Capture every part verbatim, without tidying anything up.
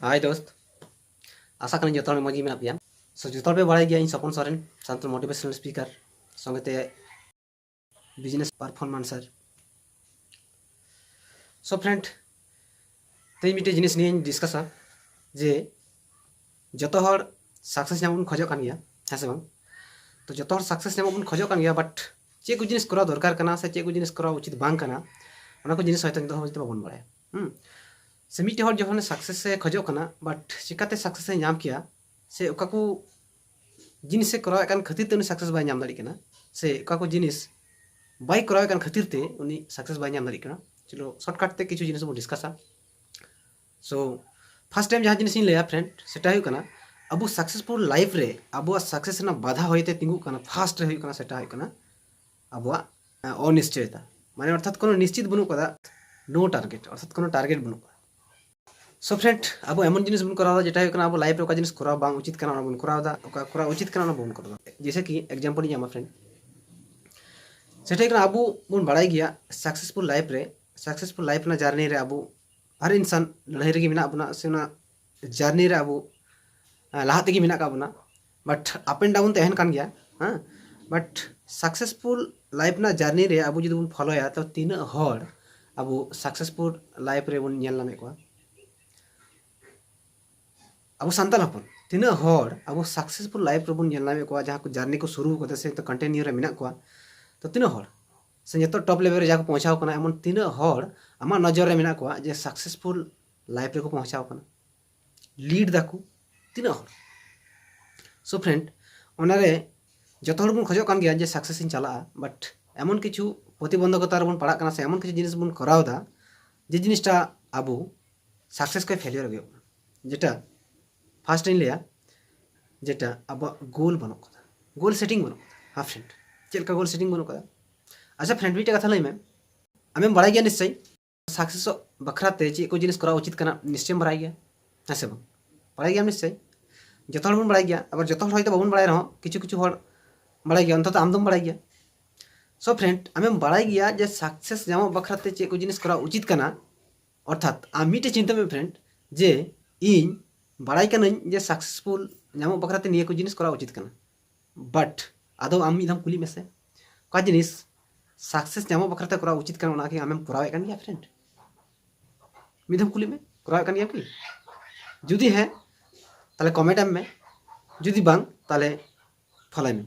ᱦᱟᱭ ᱫᱳᱥᱛ, ᱟᱥᱟ ᱠᱟᱱᱟᱧ ᱡᱚᱛᱚ ᱦᱚᱲ ᱢᱚᱡᱽ ᱜᱮ ᱢᱮᱱᱟᱜ ᱯᱮᱭᱟ᱾ So ᱡᱚᱛᱚ ᱦᱚᱲ ᱯᱮ ᱵᱟᱲᱟᱭ ᱜᱮᱭᱟ, ᱤᱧ ᱥᱚᱯᱚᱱ ᱥᱚᱨᱮᱱ, ᱥᱟᱱᱛᱟᱲ motivational speaker, ᱥᱚᱸᱜᱮᱛᱮ business performancer᱾ So friend, ᱛᱮᱦᱮᱧ ᱢᱤᱫᱴᱮᱡ ᱡᱤᱱᱤᱥ ᱱᱤᱭᱮᱧ ᱰᱤᱥᱠᱟᱥᱟ ᱡᱮ ᱡᱚᱛᱚ ᱦᱚᱲ ᱥᱟᱠᱥᱮᱥ ᱧᱟᱢ ᱵᱚᱱ ᱠᱷᱚᱡᱚᱜ ᱠᱟᱱ ᱜᱮᱭᱟ, ᱦᱮᱸ ᱥᱮ ᱵᱟᱝ? ᱛᱚ ᱡᱚᱛᱚ ᱦᱚᱲ ᱥᱟᱠᱥᱮᱥ ᱧᱟᱢᱚᱜ ᱵᱚᱱ ᱠᱷᱚᱡᱚᱜ ᱠᱟᱱ ᱜᱮᱭᱟ, but ᱪᱮᱫ ᱠᱚ ᱡᱤᱱᱤᱥ ᱠᱚᱨᱟᱣ ᱫᱚᱨᱠᱟᱨ ᱠᱟᱱᱟ ᱥᱮ ᱪᱮᱫ ᱠᱚ ᱡᱤᱱᱤᱥ ᱠᱚᱨᱟᱣ ᱩᱪᱤᱛ ᱵᱟᱝ ᱠᱟᱱᱟ, ᱚᱱᱟ ᱠᱚ ᱡᱤᱱᱤᱥ ᱦᱚᱭᱛᱳ ᱱᱤᱛᱚᱜ ᱦᱚᱸ ᱦᱚᱭᱛᱳ ᱵᱟᱵᱚᱱ ᱵᱟᱲᱟᱭᱟ᱾ ᱦᱩᱸ᱾ ᱥᱮ ᱢᱤᱫᱴᱮᱡ ᱦᱚᱲ ᱡᱚᱠᱷᱚᱱ ᱥᱟᱠᱥᱮᱥ ᱮ ᱠᱷᱚᱡᱚᱜ ᱠᱟᱱᱟ, but ᱪᱤᱠᱟᱛᱮ ᱥᱟᱠᱥᱮᱥ ᱮ ᱧᱟᱢ ᱠᱮᱭᱟ, ᱥᱮ ᱚᱠᱟ ᱠᱚ ᱡᱤᱱᱤᱥ ᱮ ᱠᱚᱨᱟᱣᱮᱫ ᱠᱟᱱ ᱠᱷᱟᱹᱛᱤᱨ ᱛᱮ ᱩᱱᱤ ᱥᱟᱠᱥᱮᱥ ᱵᱟᱭ ᱧᱟᱢ ᱫᱟᱲᱮᱭᱟᱜ ᱠᱟᱱᱟ, ᱥᱮ ᱚᱠᱟ ᱠᱚ ᱡᱤᱱᱤᱥ ᱵᱟᱭ ᱠᱚᱨᱟᱣᱮᱫ ᱠᱟᱱ ᱠᱷᱟᱹᱛᱤᱨ ᱛᱮ ᱩᱱᱤ ᱥᱟᱠᱥᱮᱥ ᱵᱟᱭ ᱧᱟᱢ ᱫᱟᱲᱮᱭᱟᱜ ᱠᱟᱱᱟ᱾ ᱪᱚᱞᱚ ᱥᱚᱨᱴᱠᱟᱴ ᱛᱮ ᱠᱤᱪᱷᱩ ᱡᱤᱱᱤᱥ ᱵᱚᱱ ᱰᱤᱥᱠᱟᱥᱟ᱾ So first time ᱡᱟᱦᱟᱸ ᱡᱤᱱᱤᱥ ᱤᱧ ᱞᱟᱹᱭᱟ friend, ᱥᱮᱴᱟ ᱦᱩᱭᱩᱜ ᱠᱟᱱᱟ ᱟᱵᱚ ᱥᱟᱠᱥᱮᱥᱯᱷᱩᱞ ᱞᱟᱭᱤᱯᱷ ᱨᱮ ᱟᱵᱚᱣᱟᱜ ᱥᱟᱠᱥᱮᱥ ᱨᱮᱱᱟᱜ ᱵᱟᱫᱷᱟ ᱦᱚᱭᱛᱮ ᱛᱤᱸᱜᱩᱜ ᱠᱟᱱᱟ, ᱯᱷᱟᱥᱴ ᱨᱮ ᱦᱩᱭᱩᱜ ᱠᱟᱱᱟ, ᱥᱮᱴᱟ ᱦᱩᱭᱩᱜ ᱠᱟᱱᱟ ᱟᱵᱚᱣᱟᱜ ᱟᱸ, ᱚᱱᱤᱥᱪᱚᱭᱚᱛᱟ, ᱢᱟᱱᱮ ᱚᱨᱛᱷᱟᱛ ᱠᱳᱱᱳ ᱱᱤᱥᱪᱤᱛ ᱵᱟᱹᱱᱩᱜ ᱠᱟᱫᱟ, ᱱᱳ ᱴᱟᱨᱜᱮᱴ, ᱚᱨᱛᱷᱟᱛ ᱠᱳᱱᱳ ᱴᱟᱨᱜᱮᱴ ᱵᱟᱹᱱᱩᱜ ᱠᱟᱫᱟ᱾ So friend, ᱟᱵᱚ ᱮᱢᱚᱱ ᱡᱤᱱᱤᱥ ᱵᱚᱱ ᱠᱚᱨᱟᱣ ᱫᱟ ᱡᱮᱴᱟ ᱦᱩᱭᱩᱜ ᱠᱟᱱᱟ ᱟᱵᱚ ᱞᱟᱭᱤᱯᱷ ᱨᱮ ᱚᱠᱟ ᱡᱤᱱᱤᱥ ᱠᱚᱨᱟᱣ ᱵᱟᱝ ᱩᱪᱤᱛ ᱠᱟᱱᱟ ᱚᱱᱟ ᱵᱚᱱ ᱠᱚᱨᱟᱣ ᱫᱟ, ᱚᱠᱟ ᱠᱚᱨᱟᱣ ᱩᱪᱤᱛ ᱠᱟᱱᱟ ᱚᱱᱟ ᱵᱟᱵᱚᱱ ᱠᱚᱨᱟᱣ ᱫᱟ᱾ ᱡᱮᱭᱥᱮ ᱠᱤ ᱮᱠᱡᱟᱢᱯᱚᱞ ᱤᱧ ᱮᱢᱟ friend, ᱥᱮᱴᱟ ᱦᱩᱭᱩᱜ ᱠᱟᱱᱟ ᱟᱵᱚ ᱵᱚᱱ ᱵᱟᱲᱟᱭ ᱜᱮᱭᱟ ᱥᱟᱠᱥᱮᱥᱯᱷᱩᱞ ᱞᱟᱭᱤᱯᱷ ᱨᱮ, ᱥᱟᱠᱥᱮᱥᱯᱷᱩᱞ ᱞᱟᱭᱤᱯᱷ ᱨᱮᱱᱟᱜ ᱡᱟᱨᱱᱤ ᱨᱮ ᱟᱵᱚ ᱦᱟᱨ ᱤᱱᱥᱟᱱ ᱞᱟᱹᱲᱦᱟᱹᱭ ᱨᱮᱜᱮ ᱢᱮᱱᱟᱜ ᱵᱚᱱᱟ, ᱥᱮ ᱚᱱᱟ ᱡᱟᱨᱱᱤ ᱨᱮ ᱟᱵᱚ ᱟᱸ, ᱞᱟᱦᱟ ᱛᱮᱜᱮ ᱢᱮᱱᱟᱜ ᱟᱠᱟᱫ ᱵᱚᱱᱟ, but up and down ᱛᱟᱦᱮᱱ ᱠᱟᱱ ᱜᱮᱭᱟ᱾ ᱦᱮᱸ, but ᱥᱟᱠᱥᱮᱥᱯᱷᱩᱞ ᱞᱟᱭᱤᱯᱷ ᱨᱮᱱᱟᱜ ᱡᱟᱨᱱᱤ ᱨᱮ ᱟᱵᱚ ᱡᱩᱫᱤ ᱵᱚᱱ ᱯᱷᱚᱞᱳᱭᱟ, ᱛᱚ ᱛᱤᱱᱟᱹᱜ ᱦᱚᱲ ᱟᱵᱚ ᱥᱟᱠᱥᱮᱥᱯᱷᱩᱞ ᱞᱟᱭᱤᱯᱷ ᱨᱮᱵᱚᱱ ᱧᱮᱞ ᱧᱟᱢᱮᱫ ᱠᱚᱣᱟ? ᱟᱵᱚ ᱥᱟᱱᱛᱟᱲ ᱦᱚᱯᱚᱱ ᱛᱤᱱᱟᱹᱜ ᱦᱚᱲ ᱟᱵᱚ ᱥᱟᱠᱥᱮᱥᱯᱷᱩᱞ ᱞᱟᱭᱤᱯᱷ ᱨᱮᱵᱚᱱ ᱧᱮᱞ ᱧᱟᱢᱮᱫ ᱠᱚᱣᱟ, ᱡᱟᱦᱟᱸ ᱠᱚ ᱡᱟᱨᱱᱤ ᱠᱚ ᱥᱩᱨᱩ ᱠᱟᱫᱟ ᱥᱮ ᱱᱤᱛᱚᱜ ᱠᱚᱱᱴᱤᱱᱤᱭᱩ ᱨᱮ ᱢᱮᱱᱟᱜ ᱠᱚᱣᱟ? ᱛᱚ ᱛᱤᱱᱟᱹᱜ ᱦᱚᱲ ᱥᱮ ᱱᱤᱛᱚᱜ ᱴᱚᱯ ᱞᱮᱵᱮᱞ ᱨᱮ ᱡᱟᱦᱟᱸ ᱠᱚ ᱯᱳᱸᱣᱪᱷᱟᱣ ᱠᱟᱱᱟ, ᱮᱢᱚᱱ ᱛᱤᱱᱟᱹᱜ ᱦᱚᱲ ᱟᱢᱟᱜ ᱱᱚᱡᱚᱨ ᱨᱮ ᱢᱮᱱᱟᱜ ᱠᱚᱣᱟ ᱡᱮ ᱥᱟᱠᱥᱮᱥᱯᱷᱩᱞ ᱞᱟᱭᱤᱯᱷ ᱨᱮᱠᱚ ᱯᱳᱸᱣᱪᱷᱟᱣ ᱠᱟᱱᱟ, ᱞᱤᱰ ᱫᱟᱠᱚ? ᱛᱤᱱᱟᱹᱜ ᱦᱚᱲ? So friend, ᱚᱱᱟᱨᱮ ᱡᱚᱛᱚ ᱦᱚᱲ ᱵᱚᱱ ᱠᱷᱚᱡᱚᱜ ᱠᱟᱱ ᱜᱮᱭᱟ ᱡᱮ ᱥᱟᱠᱥᱮᱥ ᱤᱧ ᱪᱟᱞᱟᱜᱼᱟ, but ᱮᱢᱚᱱ ᱠᱤᱪᱷᱩ ᱯᱨᱚᱛᱤᱵᱚᱱᱫᱷᱚᱠᱚᱛᱟ ᱨᱮᱵᱚᱱ ᱯᱟᱲᱟᱜ ᱠᱟᱱᱟ ᱥᱮ ᱮᱢᱚᱱ ᱠᱤᱪᱷᱩ ᱡᱤᱱᱤᱥ ᱵᱚᱱ ᱠᱚᱨᱟᱣ ᱮᱫᱟ ᱡᱮ ᱡᱤᱱᱤᱥᱴᱟ ᱟᱵᱚ ᱥᱟᱠᱥᱮᱥ ᱠᱷᱚᱱ ᱯᱷᱮᱞᱤᱭᱟᱨ ᱦᱩᱭᱩᱜ ᱠᱟᱱᱟ᱾ ᱡᱮᱴᱟ ᱯᱷᱟᱥᱴ ᱤᱧ ᱞᱟᱹᱭᱟ, ᱡᱮᱴᱟ ᱟᱵᱚᱣᱟᱜ ᱜᱳᱞ ᱵᱟᱹᱱᱩᱜ ᱠᱟᱫᱟ, ᱜᱳᱞ ᱥᱮᱴᱤᱝ ᱵᱟᱹᱱᱩᱜ ᱠᱟᱫᱟ᱾ ᱦᱮᱸ friend, ᱪᱮᱫ ᱞᱮᱠᱟ ᱜᱳᱞ ᱥᱮᱴᱤᱝ ᱵᱟᱹᱱᱩᱜ ᱠᱟᱫᱟ? ᱟᱪᱪᱷᱟ friend, ᱢᱤᱫᱴᱮᱡ ᱠᱟᱛᱷᱟ ᱞᱟᱹᱭ ᱢᱮ, ᱟᱢᱮᱢ ᱵᱟᱲᱟᱭ ᱜᱮᱭᱟ ᱱᱤᱥᱪᱚᱭ ᱥᱟᱠᱥᱮᱥᱚᱜ ᱵᱟᱠᱷᱨᱟ ᱛᱮ ᱪᱮᱫ ᱠᱚ ᱡᱤᱱᱤᱥ ᱠᱚᱨᱟᱣ ᱩᱪᱤᱛ ᱠᱟᱱᱟ? ᱱᱤᱥᱪᱚᱭᱮᱢ ᱵᱟᱲᱟᱭ ᱜᱮᱭᱟ, ᱦᱮᱸ ᱥᱮ ᱵᱟᱝ? ᱵᱟᱲᱟᱭ ᱜᱮᱭᱟᱢ ᱱᱤᱥᱪᱚᱭ, ᱡᱚᱛᱚ ᱦᱚᱲ ᱵᱚᱱ ᱵᱟᱲᱟᱭ ᱜᱮᱭᱟ᱾ ᱟᱵᱟᱨ ᱡᱚᱛᱚ ᱦᱚᱲ ᱦᱚᱭᱛᱳ ᱵᱟᱵᱚᱱ ᱵᱟᱲᱟᱭ ᱨᱮᱦᱚᱸ ᱠᱤᱪᱷᱩ ᱠᱤᱪᱷᱩ ᱦᱚᱲ ᱵᱟᱲᱟᱭ ᱜᱮᱭᱟ, ᱚᱱᱛᱚᱛᱚ ᱟᱢ ᱫᱚᱢ ᱵᱟᱲᱟᱭ ᱜᱮᱭᱟ᱾ So friend, ᱟᱢᱮᱢ ᱵᱟᱲᱟᱭ ᱜᱮᱭᱟ ᱡᱮ ᱥᱟᱠᱥᱮᱥ ᱧᱟᱢᱚᱜ ᱵᱟᱠᱷᱨᱟ ᱛᱮ ᱪᱮᱫ ᱠᱚ ᱡᱤᱱᱤᱥ ᱠᱚᱨᱟᱣ ᱩᱪᱤᱛ ᱠᱟᱱᱟ᱾ ᱚᱨᱛᱷᱟᱛ ᱟᱢ ᱢᱤᱫᱴᱮᱡ ᱪᱤᱱᱛᱟᱹ ᱢᱮ friend, ᱡᱮ ᱤᱧ ᱵᱟᱲᱟᱭ ᱠᱟᱹᱱᱟᱹᱧ ᱡᱮ ᱥᱟᱠᱥᱮᱥᱯᱷᱩᱞ ᱧᱟᱢᱚᱜ ᱵᱟᱠᱷᱨᱟ ᱛᱮ ᱱᱤᱭᱟᱹ ᱠᱚ ᱡᱤᱱᱤᱥ ᱠᱚᱨᱟᱣ ᱩᱪᱤᱛ ᱠᱟᱱᱟ, ᱵᱟᱴ ᱟᱫᱚ ᱟᱢ ᱢᱤᱫ ᱫᱷᱟᱣ ᱠᱩᱞᱤ ᱢᱮᱥᱮ, ᱚᱠᱟ ᱡᱤᱱᱤᱥ ᱥᱟᱠᱥᱮᱥ ᱧᱟᱢᱚᱜ ᱵᱟᱠᱷᱨᱟ ᱛᱮ ᱠᱚᱨᱟᱣ ᱩᱪᱤᱛ ᱠᱟᱱᱟ, ᱚᱱᱟ ᱠᱤ ᱟᱢᱮᱢ ᱠᱚᱨᱟᱣᱮᱫ ᱠᱟᱱ ᱜᱮᱭᱟ friend? ᱢᱤᱫ ᱫᱷᱟᱣ ᱠᱩᱞᱤ ᱢᱮ, ᱠᱚᱨᱟᱣᱮᱫ ᱠᱟᱱ ᱜᱮᱭᱟᱢ ᱠᱤ? ᱡᱩᱫᱤ ᱦᱮᱸ, ᱛᱟᱦᱚᱞᱮ comment ᱮᱢ ᱢᱮ, ᱡᱩᱫᱤ ᱵᱟᱝ, ᱛᱟᱦᱚᱞᱮ ᱯᱷᱟᱞᱟᱭ ᱢᱮ᱾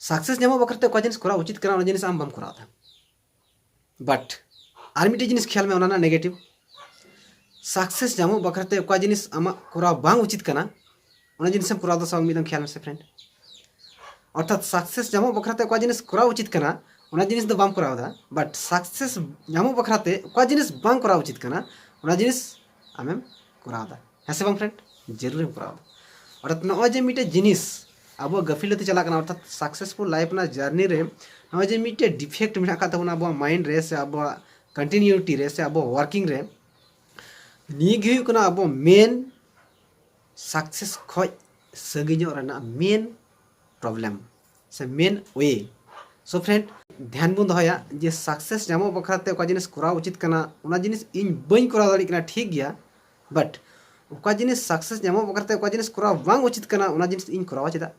ᱥᱟᱠᱥᱮᱥ ᱧᱟᱢᱚᱜ ᱵᱟᱠᱷᱨᱟ ᱛᱮ ᱚᱠᱟ ᱡᱤᱱᱤᱥ ᱠᱚᱨᱟᱣ ᱩᱪᱤᱛ ᱠᱟᱱᱟ, ᱚᱱᱟ ᱡᱤᱱᱤᱥ ᱟᱢ ᱵᱟᱢ ᱠᱚᱨᱟᱣ ᱮᱫᱟ᱾ ᱵᱟᱴ ᱟᱨ ᱢᱤᱫᱴᱮᱡ ᱡᱤᱱᱤᱥ ᱠᱷᱮᱭᱟᱞ ᱢᱮ, ᱚᱱᱟ ᱨᱮᱱᱟᱜ ᱱᱮᱜᱮᱴᱤᱵᱷ᱾ ᱥᱟᱠᱥᱮᱥ ᱧᱟᱢᱚᱜ ᱵᱟᱠᱷᱨᱟ ᱛᱮ ᱚᱠᱟ ᱡᱤᱱᱤᱥ ᱟᱢᱟᱜ ᱠᱚᱨᱟᱣ ᱵᱟᱝ ᱩᱪᱤᱛ ᱠᱟᱱᱟ, ᱚᱱᱟ ᱡᱤᱱᱤᱥᱮᱢ ᱠᱚᱨᱟᱣ ᱮᱫᱟ ᱥᱮ ᱵᱟᱝ, ᱢᱤᱫ ᱫᱷᱟᱣ ᱠᱷᱮᱭᱟᱞ ᱢᱮᱥᱮ friend᱾ ᱚᱨᱛᱷᱟᱛ ᱥᱟᱠᱥᱮᱥ ᱧᱟᱢᱚᱜ ᱵᱟᱠᱷᱨᱟ ᱛᱮ ᱚᱠᱟ ᱡᱤᱱᱤᱥ ᱠᱚᱨᱟᱣ ᱩᱪᱤᱛ ᱠᱟᱱᱟ, ᱚᱱᱟ ᱡᱤᱱᱤᱥ ᱫᱚ ᱵᱟᱢ ᱠᱚᱨᱟᱣ ᱮᱫᱟ, ᱵᱟᱴ ᱥᱟᱠᱥᱮᱥ ᱧᱟᱢᱚᱜ ᱵᱟᱠᱷᱨᱟ ᱛᱮ ᱚᱠᱟ ᱡᱤᱱᱤᱥ ᱵᱟᱝ ᱠᱚᱨᱟᱣ ᱩᱪᱤᱛ ᱠᱟᱱᱟ, ᱚᱱᱟ ᱡᱤᱱᱤᱥ ᱟᱢᱮᱢ ᱠᱚᱨᱟᱣ ᱮᱫᱟ᱾ ᱦᱮᱸ ᱥᱮ ᱵᱟᱝ friend? ᱡᱟᱹᱨᱩᱲᱮᱢ ᱠᱚᱨᱟᱣ ᱮᱫᱟ᱾ ᱚᱨᱛᱷᱟᱛ ᱱᱚᱜᱼᱚᱭ ᱡᱮ ᱢᱤᱫᱴᱮᱡ ᱡᱤᱱᱤᱥ ᱟᱵᱚᱣᱟᱜ ᱜᱟᱹᱯᱷᱤᱞᱟᱹᱛᱤ ᱪᱟᱞᱟᱜ ᱠᱟᱱᱟ, ᱚᱨᱛᱷᱟᱛ ᱥᱟᱠᱥᱮᱥᱯᱷᱩᱞ ᱞᱟᱭᱤᱯᱷ ᱨᱮᱱᱟᱜ ᱡᱟᱨᱱᱤ ᱨᱮ ᱱᱚᱜᱼᱚᱭ ᱡᱮ ᱢᱤᱫᱴᱮᱡ ᱰᱤᱯᱷᱮᱠᱴ ᱢᱮᱱᱟᱜ ᱟᱠᱟᱫ ᱛᱟᱵᱚᱱᱟ ᱟᱵᱚᱣᱟᱜ ᱢᱟᱭᱤᱱᱰ ᱨᱮ, ᱥᱮ ᱟᱵᱚᱣᱟᱜ ᱠᱚᱱᱴᱤᱱᱤᱭᱩᱴᱤ ᱨᱮ, ᱥᱮ ᱟᱵᱚᱣᱟᱜ ᱣᱟᱨᱠᱤᱝ ᱨᱮ, ᱱᱤᱭᱟᱹ ᱜᱮ ᱦᱩᱭᱩᱜ ᱠᱟᱱᱟ ᱟᱵᱚ ᱢᱮᱱ ᱥᱟᱠᱥᱮᱥ ᱠᱷᱚᱡ ᱥᱟᱺᱜᱤᱧᱚᱜ ᱨᱮᱱᱟᱜ ᱢᱮᱱ ᱯᱨᱚᱵᱞᱮᱢ ᱥᱮ ᱢᱮᱱ ᱳᱭᱮ᱾ ᱥᱳ friend, ᱫᱷᱮᱭᱟᱱ ᱵᱚᱱ ᱫᱚᱦᱚᱭᱟ ᱡᱮ ᱥᱟᱠᱥᱮᱥ ᱧᱟᱢᱚᱜ ᱵᱟᱠᱷᱨᱟ ᱛᱮ ᱚᱠᱟ ᱡᱤᱱᱤᱥ ᱠᱚᱨᱟᱣ ᱩᱪᱤᱛ ᱠᱟᱱᱟ, ᱚᱱᱟ ᱡᱤᱱᱤᱥ ᱤᱧ ᱵᱟᱹᱧ ᱠᱚᱨᱟᱣ ᱫᱟᱲᱮᱭᱟᱜ ᱠᱟᱱᱟ, ᱴᱷᱤᱠ ᱜᱮᱭᱟ, ᱵᱟᱴ ᱚᱠᱟ ᱡᱤᱱᱤᱥ ᱥᱟᱠᱥᱮᱥ ᱧᱟᱢᱚᱜ ᱵᱟᱠᱷᱨᱟ ᱛᱮ ᱚᱠᱟ ᱡᱤᱱᱤᱥ ᱠᱚᱨᱟᱣ ᱵᱟᱝ ᱩᱪᱤᱛ ᱠᱟᱱᱟ, ᱚᱱᱟ ᱡᱤᱱᱤᱥ ᱤᱧ ᱠᱚᱨᱟᱣᱟ ᱪᱮᱫᱟᱜ?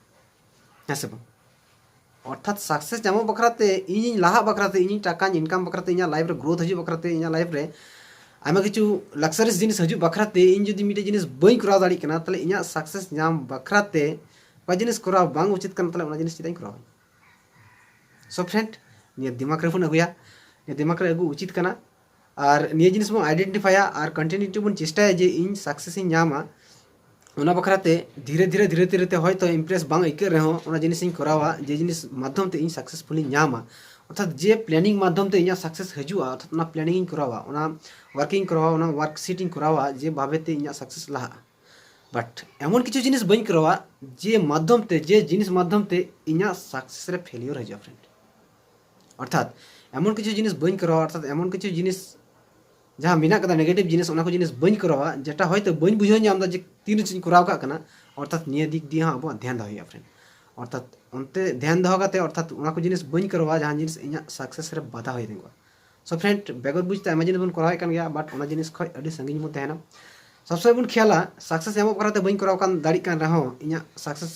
ᱦᱮᱸ ᱥᱮ ᱵᱟᱝ? ᱚᱨᱛᱷᱟᱛ ᱥᱟᱠᱥᱮᱥ ᱧᱟᱢᱚᱜ ᱵᱟᱠᱷᱨᱟ ᱛᱮ, ᱤᱧᱤᱧ ᱞᱟᱦᱟᱜ ᱵᱟᱠᱷᱨᱟ ᱛᱮ, ᱤᱧᱤᱧ ᱴᱟᱠᱟᱧ ᱤᱱᱠᱟᱢ ᱵᱟᱠᱷᱨᱟ ᱛᱮ, ᱤᱧᱟᱹᱜ ᱞᱟᱭᱤᱯᱷ ᱨᱮ ᱜᱨᱳᱛᱷ ᱦᱤᱡᱩᱜ ᱵᱟᱠᱷᱨᱟ ᱛᱮ, ᱤᱧᱟᱹᱜ ᱞᱟᱭᱤᱯᱷ ᱨᱮ ᱟᱭᱢᱟ ᱠᱤᱪᱷᱩ ᱞᱟᱠᱥᱟᱨᱤᱥ ᱡᱤᱱᱤᱥ ᱦᱤᱡᱩᱜ ᱵᱟᱠᱷᱨᱟ ᱛᱮ ᱤᱧ ᱡᱩᱫᱤ ᱢᱤᱫᱴᱮᱡ ᱡᱤᱱᱤᱥ ᱵᱟᱹᱧ ᱠᱚᱨᱟᱣ ᱫᱟᱲᱮᱭᱟᱜ ᱠᱟᱱᱟ, ᱛᱟᱦᱚᱞᱮ ᱤᱧᱟᱹᱜ ᱥᱟᱠᱥᱮᱥ ᱧᱟᱢ ᱵᱟᱠᱷᱨᱟ ᱛᱮ ᱚᱠᱟ ᱡᱤᱱᱤᱥ ᱠᱚᱨᱟᱣ ᱵᱟᱝ ᱩᱪᱤᱛ ᱠᱟᱱᱟ, ᱛᱟᱦᱚᱞᱮ ᱚᱱᱟ ᱡᱤᱱᱤᱥ ᱪᱮᱫᱟᱜ ᱤᱧ ᱠᱚᱨᱟᱣᱟ? ᱥᱳ friend, ᱱᱤᱭᱟᱹ ᱫᱤᱢᱟᱜᱽ ᱨᱮᱵᱚᱱ ᱟᱹᱜᱩᱭᱟ, ᱱᱤᱭᱟᱹ ᱫᱤᱢᱟᱜᱽ ᱨᱮ ᱟᱹᱜᱩ ᱩᱪᱤᱛ ᱠᱟᱱᱟ᱾ ᱟᱨ ᱱᱤᱭᱟᱹ ᱡᱤᱱᱤᱥ ᱵᱚᱱ ᱟᱭᱰᱮᱱᱴᱤᱯᱷᱟᱭᱟ ᱟᱨ ᱠᱚᱱᱴᱤᱱᱤᱭᱩᱴᱤ ᱵᱚᱱ ᱪᱮᱥᱴᱟᱭᱟ ᱡᱮ ᱤᱧ ᱥᱟᱠᱥᱮᱥ ᱤᱧ ᱧᱟᱢᱟ᱾ ᱚᱱᱟ ᱵᱟᱠᱷᱨᱟ ᱛᱮ ᱫᱷᱤᱨᱮ ᱫᱷᱤᱨᱮ, ᱫᱷᱤᱨᱮ ᱫᱷᱤᱨᱮ ᱛᱮ ᱦᱚᱭᱛᱳ ᱤᱢᱯᱨᱮᱥ ᱵᱟᱝ ᱟᱹᱭᱠᱟᱹᱜ ᱨᱮᱦᱚᱸ, ᱚᱱᱟ ᱡᱤᱱᱤᱥ ᱤᱧ ᱠᱚᱨᱟᱣᱟ, ᱡᱮ ᱡᱤᱱᱤᱥ ᱢᱟᱫᱽᱫᱷᱚᱢ ᱛᱮ ᱤᱧ ᱥᱟᱠᱥᱮᱥᱯᱷᱩᱞ ᱤᱧ ᱧᱟᱢᱟ᱾ ᱚᱨᱛᱷᱟᱛ ᱡᱮ ᱯᱞᱮᱱᱤᱝ ᱢᱟᱫᱽᱫᱷᱚᱢ ᱛᱮ ᱤᱧᱟᱹᱜ ᱥᱟᱠᱥᱮᱥ ᱦᱤᱡᱩᱜᱼᱟ, ᱚᱨᱛᱷᱟᱛ ᱚᱱᱟ ᱯᱞᱮᱱᱤᱝ ᱤᱧ ᱠᱚᱨᱟᱣᱟ, ᱚᱱᱟ ᱣᱟᱨᱠ ᱤᱧ ᱠᱚᱨᱟᱣᱟ, ᱚᱱᱟ ᱣᱟᱨᱠᱥᱤᱴ ᱤᱧ ᱠᱚᱨᱟᱣᱟ, ᱡᱮ ᱵᱷᱟᱵᱮ ᱛᱮ ᱤᱧᱟᱹᱜ ᱥᱟᱠᱥᱮᱥ ᱞᱟᱦᱟᱜᱼᱟ᱾ ᱵᱟᱴ ᱮᱢᱚᱱ ᱠᱤᱪᱷᱩ ᱡᱤᱱᱤᱥ ᱵᱟᱹᱧ ᱠᱚᱨᱟᱣᱟ, ᱡᱮ ᱢᱟᱫᱽᱫᱷᱚᱢ ᱛᱮ, ᱡᱮ ᱡᱤᱱᱤᱥ ᱢᱟᱫᱽᱫᱷᱚᱢ ᱛᱮ ᱤᱧᱟᱹᱜ ᱥᱟᱠᱥᱮᱥ ᱨᱮ ᱯᱷᱮᱞᱤᱭᱳᱨ ᱦᱤᱡᱩᱜᱼᱟ friend᱾ ᱚᱨᱛᱷᱟᱛ ᱮᱢᱚᱱ ᱠᱤᱪᱷᱩ ᱡᱤᱱᱤᱥ ᱵᱟᱹᱧ ᱠᱚᱨᱟᱣᱟ, ᱚᱨᱛᱷᱟᱛ ᱮᱢᱚᱱ ᱠᱤᱪᱷᱩ ᱡᱤᱱᱤᱥ ᱡᱟᱦᱟᱸ ᱢᱮᱱᱟᱜ ᱠᱟᱫᱟ ᱱᱮᱜᱮᱴᱤᱵᱷ ᱡᱤᱱᱤᱥ, ᱚᱱᱟ ᱠᱚ ᱡᱤᱱᱤᱥ ᱵᱟᱹᱧ ᱠᱚᱨᱟᱣᱟ, ᱡᱮᱴᱟ ᱦᱚᱭᱛᱳ ᱵᱟᱹᱧ ᱵᱩᱡᱷᱟᱹᱣ ᱧᱟᱢ ᱮᱫᱟ ᱡᱮ ᱛᱤᱱ ᱨᱮᱪᱚᱧ ᱠᱚᱨᱟᱣ ᱠᱟᱜ ᱠᱟᱱᱟ᱾ ᱚᱨᱛᱷᱟᱛ ᱱᱤᱭᱟᱹ ᱫᱤᱠ ᱫᱤᱭᱮ ᱦᱚᱸ ᱟᱵᱚᱣᱟᱜ ᱫᱷᱮᱭᱟᱱ ᱫᱚᱦᱚᱭ ᱦᱩᱭᱩᱜᱼᱟ friend᱾ ᱚᱨᱛᱷᱟᱛ ᱚᱱᱛᱮ ᱫᱷᱮᱭᱟᱱ ᱫᱚᱦᱚ ᱠᱟᱛᱮ, ᱚᱨᱛᱷᱟᱛ ᱚᱱᱟ ᱠᱚ ᱡᱤᱱᱤᱥ ᱵᱟᱹᱧ ᱠᱚᱨᱟᱣᱟ ᱡᱟᱦᱟᱸ ᱡᱤᱱᱤᱥ ᱤᱧᱟᱹᱜ ᱥᱟᱠᱥᱮᱥ ᱨᱮ ᱵᱟᱫᱷᱟ ᱦᱩᱭ ᱛᱤᱧᱟᱹ᱾ ᱥᱳ friend, ᱵᱮᱜᱚᱨ ᱵᱩᱡᱽ ᱛᱮ ᱟᱭᱢᱟ ᱡᱤᱱᱤᱥ ᱵᱚᱱ ᱠᱚᱨᱟᱣᱮᱫ ᱠᱟᱱ ᱜᱮᱭᱟ, ᱵᱟᱴ ᱚᱱᱟ ᱡᱤᱱᱤᱥ ᱠᱷᱚᱡ ᱟᱹᱰᱤ ᱥᱟᱺᱜᱤᱧ ᱵᱚᱱ ᱛᱟᱦᱮᱱᱟ᱾ ᱥᱚᱵ ᱥᱚᱢᱚᱭ ᱵᱚᱱ ᱠᱷᱮᱭᱟᱞᱟ ᱥᱟᱠᱥᱮᱥ ᱧᱟᱢᱚᱜ ᱵᱟᱠᱷᱨᱟ ᱛᱮ ᱵᱟᱹᱧ ᱠᱚᱨᱟᱣ ᱠᱟᱱ, ᱫᱟᱲᱮᱭᱟᱜ ᱠᱟᱱ ᱨᱮᱦᱚᱸ ᱤᱧᱟᱹᱜ ᱥᱟᱠᱥᱮᱥ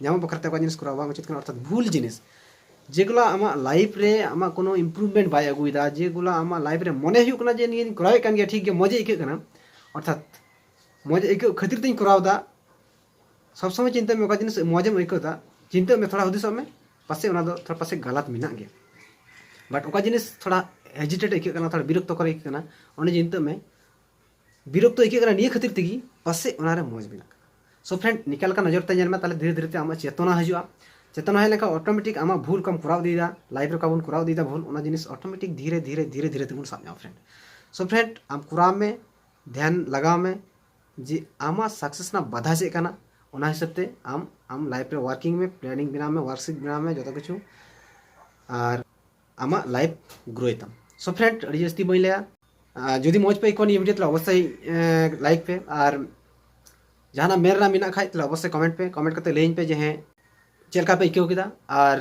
ᱧᱟᱢᱚᱜ ᱵᱟᱠᱷᱨᱟ ᱛᱮ ᱚᱠᱟ ᱡᱤᱱᱤᱥ ᱠᱚᱨᱟᱣ ᱵᱟᱝ ᱩᱪᱤᱛ ᱠᱟᱱᱟ, ᱚᱨᱛᱷᱟᱛ ᱵᱷᱩᱞ ᱡᱤᱱᱤᱥ᱾ ᱡᱮᱜᱩᱞᱟ ᱟᱢᱟᱜ ᱞᱟᱭᱤᱯᱷ ᱨᱮ ᱟᱢᱟᱜ ᱠᱳᱱᱳ ᱤᱢᱯᱨᱩᱵᱷᱢᱮᱱᱴ ᱵᱟᱭ ᱟᱹᱜᱩᱭᱮᱫᱟ, ᱡᱮᱜᱩᱞᱟ ᱟᱢᱟᱜ ᱞᱟᱭᱤᱯᱷ ᱨᱮ ᱢᱚᱱᱮ ᱦᱩᱭᱩᱜ ᱠᱟᱱᱟ ᱡᱮ ᱱᱤᱭᱟᱹᱧ ᱠᱚᱨᱟᱣᱮᱫ ᱠᱟᱱ ᱜᱮᱭᱟ, ᱴᱷᱤᱠ ᱜᱮ, ᱢᱚᱡᱽ ᱜᱮ ᱟᱹᱭᱠᱟᱹᱜ ᱠᱟᱱᱟ, ᱚᱨᱛᱷᱟᱛ ᱢᱚᱡᱽ ᱟᱹᱭᱠᱟᱹᱜ ᱠᱷᱟᱹᱛᱤᱨ ᱛᱤᱧ ᱠᱚᱨᱟᱣ ᱮᱫᱟ᱾ ᱥᱚᱵ ᱥᱚᱢᱚᱭ ᱪᱤᱱᱛᱟᱹ ᱢᱮ, ᱚᱠᱟ ᱡᱤᱱᱤᱥ ᱢᱚᱡᱽ ᱮᱢ ᱟᱹᱭᱠᱟᱹᱣ ᱮᱫᱟ, ᱪᱤᱱᱛᱟᱹᱜ ᱢᱮ, ᱛᱷᱚᱲᱟ ᱦᱩᱫᱤᱥᱚᱜ ᱢᱮ, ᱯᱟᱥᱮᱡ ᱚᱱᱟ ᱫᱚ ᱛᱷᱚᱲᱟ ᱯᱟᱥᱮᱡ ᱜᱟᱞᱟᱛ ᱢᱮᱱᱟᱜ ᱜᱮᱭᱟ᱾ ᱵᱟᱴ ᱚᱠᱟ ᱡᱤᱱᱤᱥ ᱛᱷᱚᱲᱟ ᱦᱮᱡᱤᱴᱮᱴ ᱟᱹᱭᱠᱟᱹᱜ ᱠᱟᱱᱟ, ᱛᱷᱚᱲᱟ ᱵᱤᱨᱚᱠᱛᱚ ᱠᱚᱨ ᱟᱹᱭᱠᱟᱹᱜ ᱠᱟᱱᱟ, ᱚᱸᱰᱮ ᱪᱤᱱᱛᱟᱹᱜ ᱢᱮ, ᱵᱤᱨᱚᱠᱛᱚ ᱟᱹᱭᱠᱟᱹᱜ ᱠᱟᱱᱟ ᱱᱤᱭᱟᱹ ᱠᱷᱟᱹᱛᱤᱨ ᱛᱮᱜᱮ, ᱯᱟᱥᱮᱡ ᱚᱱᱟᱨᱮ ᱢᱚᱡᱽ ᱢᱮᱱᱟᱜ ᱠᱟᱱᱟ᱾ ᱥᱳ ᱯᱷᱨᱮᱱᱰ, ᱱᱤᱠᱟ ᱞᱮᱠᱟ ᱱᱚᱡᱚᱨ ᱛᱮ ᱧᱮᱞ ᱢᱮ, ᱛᱟᱦᱞᱮ ᱫᱷᱤᱨᱮ ᱫᱷᱤᱨᱮ ᱛᱮ ᱟᱢᱟᱜ ᱪᱮᱛᱚᱱᱟ ᱦᱤᱡᱩᱜᱼᱟ᱾ ᱪᱮᱛᱚᱱᱟ ᱦᱮᱡ ᱞᱮᱱᱠᱷᱟᱱ ᱚᱴᱳᱢᱮᱴᱤᱠ ᱟᱢᱟᱜ ᱵᱷᱩᱞ ᱠᱚᱢ ᱠᱚᱨᱟᱣ ᱤᱫᱤᱭᱮᱫᱟ, ᱞᱟᱭᱤᱯᱷ ᱨᱮ ᱚᱠᱟ ᱵᱚᱱ ᱠᱚᱨᱟᱣ ᱤᱫᱤᱭᱮᱫᱟ ᱵᱷᱩᱞ, ᱚᱱᱟ ᱡᱤᱱᱤᱥ ᱚᱴᱳᱢᱮᱴᱤᱠ ᱫᱷᱤᱨᱮ ᱫᱷᱤᱨᱮ ᱫᱷᱤᱨᱮ ᱫᱷᱤᱨᱮ ᱛᱮᱵᱚᱱ ᱥᱟᱵ ᱧᱟᱢᱟ ᱯᱷᱨᱮᱱᱰ᱾ ᱥᱳ ᱯᱷᱨᱮᱱᱰ, ᱟᱢ ᱠᱚᱨᱟᱣ ᱢᱮ, ᱫᱷᱮᱭᱟᱱ ᱞᱟᱜᱟᱣ ᱢᱮ ᱡᱮ ᱟᱢᱟᱜ ᱥᱟᱠᱥᱮᱥ ᱨᱮᱱᱟᱜ ᱵᱟᱫᱷᱟ ᱪᱮᱫ ᱠᱟᱱᱟ, ᱚᱱᱟ ᱦᱤᱥᱟᱹᱵ ᱛᱮ ᱟᱢ ᱟᱢ ᱞᱟᱭᱤᱯᱷ ᱨᱮ ᱣᱟᱨᱠᱤᱝ ᱢᱮ, ᱯᱞᱮᱱᱤᱝ ᱵᱮᱱᱟᱣ ᱢᱮ, ᱣᱟᱨᱠᱥᱤᱴ ᱵᱮᱱᱟᱣ ᱢᱮ, ᱡᱚᱛᱚ ᱠᱤᱪᱷᱩ, ᱟᱨ ᱟᱢᱟᱜ ᱞᱟᱭᱤᱯᱷ ᱜᱨᱳᱭ ᱛᱟᱢ᱾ ᱥᱳ ᱯᱷᱨᱮᱱᱰ, ᱟᱹᱰᱤ ᱡᱟᱹᱥᱛᱤ ᱵᱟᱹᱧ ᱞᱟᱹᱭᱟ᱾ ᱟᱨ ᱡᱩᱫᱤ ᱢᱚᱡᱽ ᱯᱮ ᱟᱹᱭᱠᱟᱹᱣᱟ ᱱᱤᱭᱟᱹ ᱵᱷᱤᱰᱤᱭᱳ, ᱛᱟᱦᱞᱮ ᱚᱵᱚᱥᱥᱳᱭ ᱞᱟᱭᱤᱠ ᱯᱮ, ᱟᱨ ᱡᱟᱦᱟᱱᱟᱜ ᱢᱮᱱ ᱨᱮᱱᱟᱜ ᱢᱮᱱᱟᱜ ᱠᱷᱟᱡ, ᱛᱟᱦᱞᱮ ᱚᱵᱚᱥᱥᱳᱭ ᱠᱚᱢᱮᱱᱴ ᱯᱮ, ᱠᱚᱢᱮᱱᱴ ᱠᱟᱛᱮ ᱞᱟᱹᱭᱟᱹᱧ ᱯᱮ ᱡᱮ ᱦᱮᱸ, ᱪᱮᱫ ᱞᱮᱠᱟ ᱯᱮ ᱟᱹᱭᱠᱟᱹᱣ ᱠᱮᱫᱟ᱾ ᱟᱨ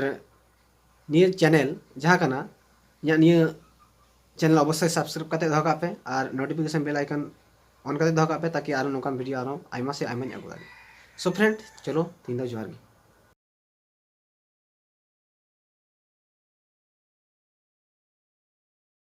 ᱱᱤᱭᱟᱹ ᱪᱮᱱᱮᱞ ᱡᱟᱦᱟᱸ ᱠᱟᱱᱟ, ᱤᱧᱟᱹᱜ ᱱᱤᱭᱟᱹ ᱪᱮᱱᱮᱞ ᱚᱵᱚᱥᱥᱳᱭ ᱥᱟᱵᱥᱠᱨᱟᱭᱤᱵ ᱠᱟᱛᱮ ᱫᱚᱦᱚ ᱠᱟᱜ ᱯᱮ, ᱟᱨ ᱱᱳᱴᱤᱯᱷᱤᱠᱮᱥᱚᱱ ᱵᱮᱞ ᱟᱭᱠᱚᱱ ᱚᱱ ᱠᱟᱛᱮ ᱫᱚᱦᱚ ᱠᱟᱜ ᱯᱮ, ᱛᱟᱠᱤ ᱟᱨᱚ ᱱᱚᱝᱠᱟᱱ ᱵᱷᱤᱰᱤᱭᱳ ᱟᱨᱚ ᱟᱭᱢᱟ ᱥᱮ ᱟᱭᱢᱟᱧ ᱟᱹᱜᱩ ᱫᱟᱲᱮᱭᱟᱜ᱾ ᱥᱳ ᱯᱷᱨᱮᱱᱰ, ᱪᱚᱞᱚ, ᱛᱤᱦᱤᱧ ᱫᱚ ᱡᱚᱦᱟᱨ ᱜᱮ᱾